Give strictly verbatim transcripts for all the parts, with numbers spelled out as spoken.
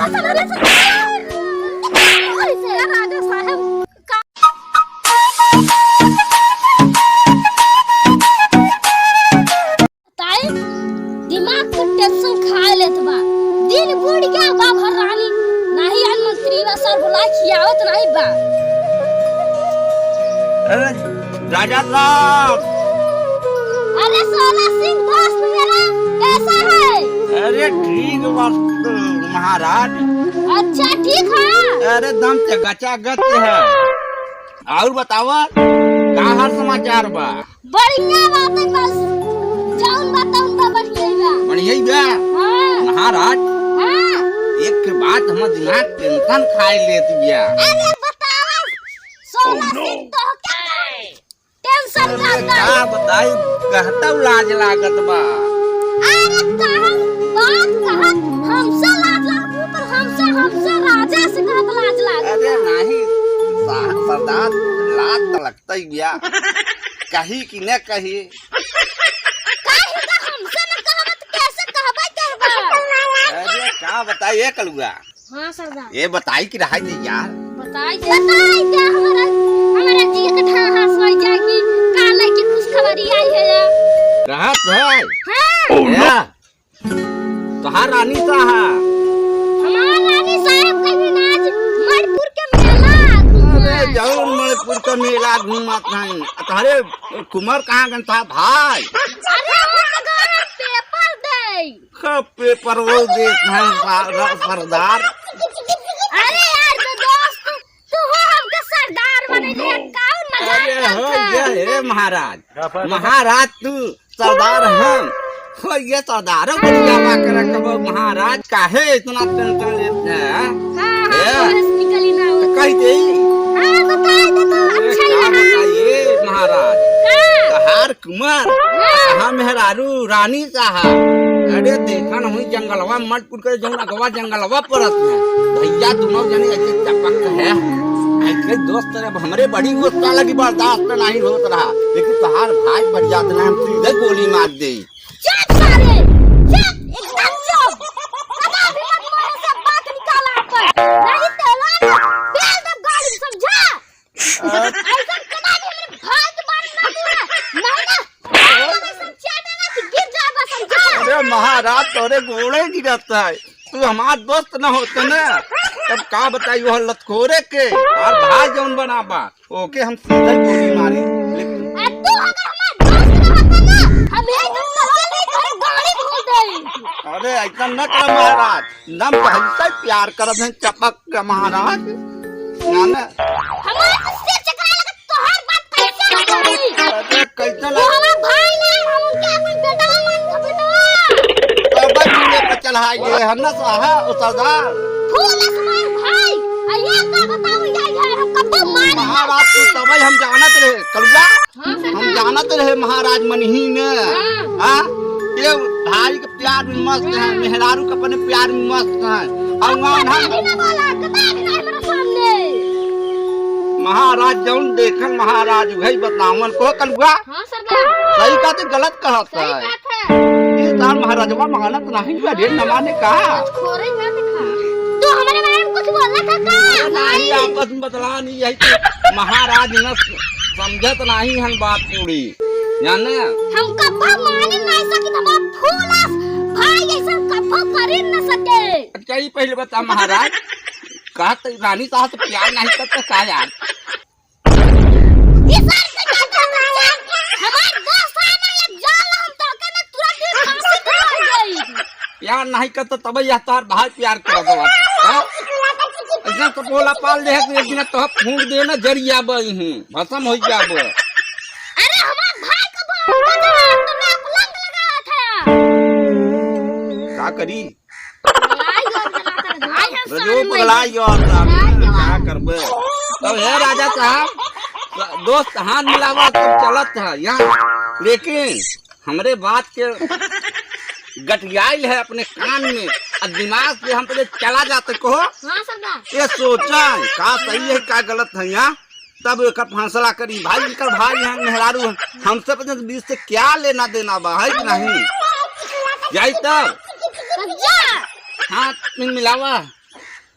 राजा साहब का ताई दिमाग के tension खाए लेत बा। दिन बुढ़ गया बा भर रानी, नाही आज मंत्री बा, सर बुला खियावत नाही बा। अरे राजा साहब। अरे सोना सिंह दोस्त मेरा, कैसा है? अरे ठीक बा महाराज। अच्छा ठीक है। अरे दम चकाचक है। और बतावा, का हाल समाचार बा? बढ़िया बात है बस, जौन बा तौन बा बढ़िया ही बा। बढ़िया ही बा? हाँ। महाराज, हाँ। एक ठे बात हमर दिमाग tension खाए लेत बिया। अरे बतावा, सोना सिंह तो क्या tension अरे का बा? का बताई, कहता लाज लागत बा। अरे कहन बात कहत हमसे लाज लागत, पर हमसे, हमसे राजा से कहत लाज लागत। अरे नाही, सा-, सरदार लाज त लगता ही बिया। कही कि न कही? कही त हमसे न कहबा त कैसे कहबा, कहबा? अरे का बताई ए कलुआ? हाँ सरदार। ए बताई कि रहाई दे यार। बताई दे। बताई क्या हमारा, हमारा जी के ठा हास होई जाए कि का लइके खुशखबरी आई है यार। रहत है। हाँ। Oh, no। या। तोहार रानी साहब। हमार रानी साहब कहीं नाच मणिपुर के मेला घूमत। अरे जौन मणिपुर का मेला घूमत हैं। तोहरे कुमार कहाँ गन था भाई? अरे वो तो गए हैं पेपर दे। का पेपर वो देत हैं सा-, सरदार? अरे यार तो दोस्त, तू हो हमके सरदार बने दे, कौन मजाक अरे हो करत है? ये, हे महाराज, महाराज तू सरदार हम, हो ये सरदार हो बढ़िया बा करे कबो महाराज, काहे इतना tension लेत हैं? हाँ, हाँ, ए? बहस निकली ना हो। तो कह दे। हाँ, बता दे तो अरे अच्छा ही का रहा। बताइए महाराज, का? तोहार कुमार, हाँ। कहाँ मेहरारू रानी साहब। अरे देखा न हुई जंगलवा मटपुर के जौन अगवा जंगलवा परत है। भैया दोनों जने ऐसे चपक है। ऐसे दोस्त रे, अब हमरे बड़ी गुस्सा लगी, बर्दाश्त नहीं होत रहा। लेकिन तोहार भाई पर जात ना हम सीधे गोली मार दे। चुप सारे, चुप, एकदम चुप। कदा भी मत मुंह से बात निकाला अपन। नहीं तो लान पेल दे गाड़ी, समझा? ऐसा कदा भी हमरे भाई के बारे में ना बोला। नहीं ना, ऐसा चाटा ना कि गिर जाबा, समझा? अरे महाराज, तोरे गोड़े गिरत है, तू हमार दोस्त न होते ना, तब का बताई वो लतखोरे के, हमार भाई जौन बना बा, ओके हम सीधा गोली मारी। लेकिन आ, तू अगर हमार दोस्त न होता ना, हम एक घंटा वाले घर गाड़ी भूल गई। अरे ऐसा न कर महाराज, नम तो हमसे प्यार करत हैं चपक के महाराज, जाने। हमार तो सिर चकरा लगा, तोहार बात कैसे न चली? अरे, कैसे तू ना? हमार भाई ना, हम उनके अपन बेटवा मान के बेटवा। तब भी मुझे पे चढ़ाई गए हैं ना साहा, ओ सरदार। फूल हमार भाई, आ ये का बताओ, ये, ये हम कब तो मारे महाराज तू तब हम जानत रहे, कलुआ। हाँ, सरदार। हम जानत रहे महाराज मनही ने। हाँ। हाँ? ये भाई के प्यार में मस्त है, मेहरारू के अपने प्यार में मस्त है। और वहाँ कभी ना बोला, कभी ना हमारे सामने। महाराज जौन देखन महाराज उहै बतावन को कलुआ। हाँ सरदार। सही कहत है, गलत कहत है। सही कहत है। ये तार महाराजवा मानत नहीं बा, ढेर न माने का। कुछ खोरे ना दिखा। तू हमारे बारे में कुछ बोला था का? नहीं, आपस में बतला नहीं, यही तो महाराज न समझत नहीं हन बात पूरी। जाने? हम कब्बो माने नहीं सकित, हमार फूलस भाई ऐसा कब्बो करे न सके। अच्छा, ये पहले बता महाराज, का त रानी साहब से प्यार नहीं करता का यार? ये सर से क्या कहता है? हमार दोस्त है ना, ये जान लो, हम तो कहते तुरंत ही फांसी पे लग गई। प्यार नहीं करता तब यह तार भाई प्यार कर दो। हाँ? ऐसा तो बोला पाल दे है कि एक दिन तो फूंक दे ना जरिया बई हूँ। भसम हो जाबो। अरे हमार भाई को बोल, तो मैं अपलंग लगा था। का करी? रजो पगला यो, का करबे? तो हे राजा साहब, दोस्त हाथ मिलावा तब चलत है यहाँ, लेकिन हमरे बात के गटियाइल है अपने कान में, और दिमाग से हम पहले चला जाते कहो। हाँ सरदार। ये सोचा है, का सही है, का गलत है यहाँ। तब एकर फैसला करी। भाई, इनकर भाई हैं, मेहरारू हैं, हमसे पता नहीं बीच से क्या लेना देना बा, है कि नहीं? जाई तब। जा। हाथ में मिलावा।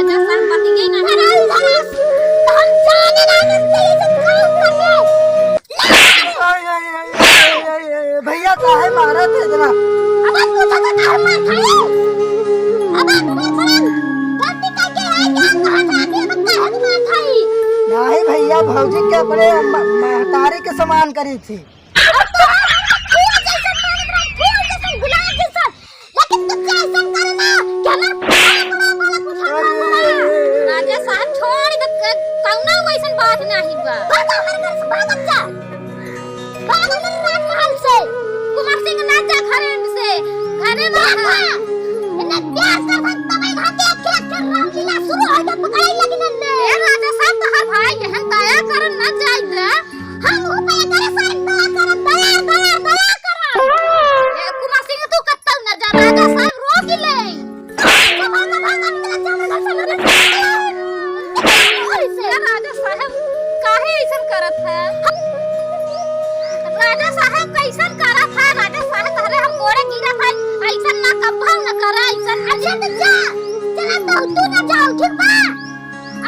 राजा साहब बतिये ना। अरे, इधर आ, तो हम जाने ना देते, ये सब काम करने। ए, ए, ए, ए, ए, ए, भैया, काहे मारत है इतना? अब आप पूछो तो काहे मार खाए? अब आप पूछो, गलती करके आए, क्या कहा था कि अब काहे को मार खाई? नहीं भैया, भौजी के अपने म-, महतारी के समान करी थी। अब तो फूल जैसे, फूल जैसे, गुलाब जैसे, लेकिन तू कैसे करना कि हमारे बड़ा, बड़ा, बड़ा कुछ राजा साहब, छोड़ दे, क-, कौनो वैसन बात नहीं बा। भाग हमारे घर से, भाग अब जा। भाग हमारे राजमहल से। कुंवर सिंह ना जा घरे से, घरे में रहा। इन्हें प्यार से भक्त तबे घाटे के, के रामलीला शुरू हो गया, पकड़ाई लगी नन्ने। ए राजा साहब, तोहर भाई एहन दया करन ना जाई दे। हम ऊपर करे साइन दया करब, दया, दया, दया करब। ए, कुमार सिंह, तू कत्तौ न जा, राजा साहब रोक ले। ए, राजा साहब, काहे ऐसन करत है? राजा साहब, कैसन करत है? राजा साहब, तोहरे हम गोड़े गिरत है, ऐसन ना कब्बो न करा, ऐसन। अच्छा, तो जा, चला, तो तू ना जाओ, ठीक बा?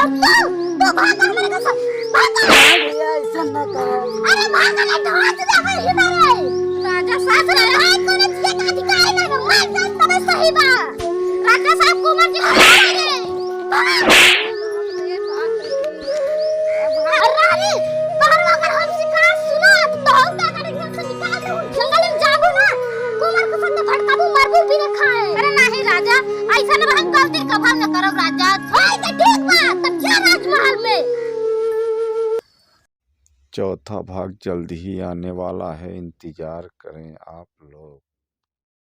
अब तू, तू भाग, मेरे को सब, भाग। अरे भैया, ऐसा ना करो। अरे भाग, अरे तो हाथ दे, मैं ही मारे। राजा साहब, अरे भाई, कोनो चीज का अधिकार नहीं, मार दे, तबे सही बा। राजा साहब, कुंवर जी को मार दे। भाग। अरे रानी, तोहर अगर हम शिकार सुना, तो हम का करेंगे? जंगल में जाबू ना, कुंवर के संग भटकाबू, मरबू बिना खाए। अरे नहीं राजा, ऐसा ना हम गलती कभाव न करब राजा। होई तो ठीक बा, तब जा राजमहल में। चौथा भाग जल्द ही आने वाला है, इंतजार करें आप लोग।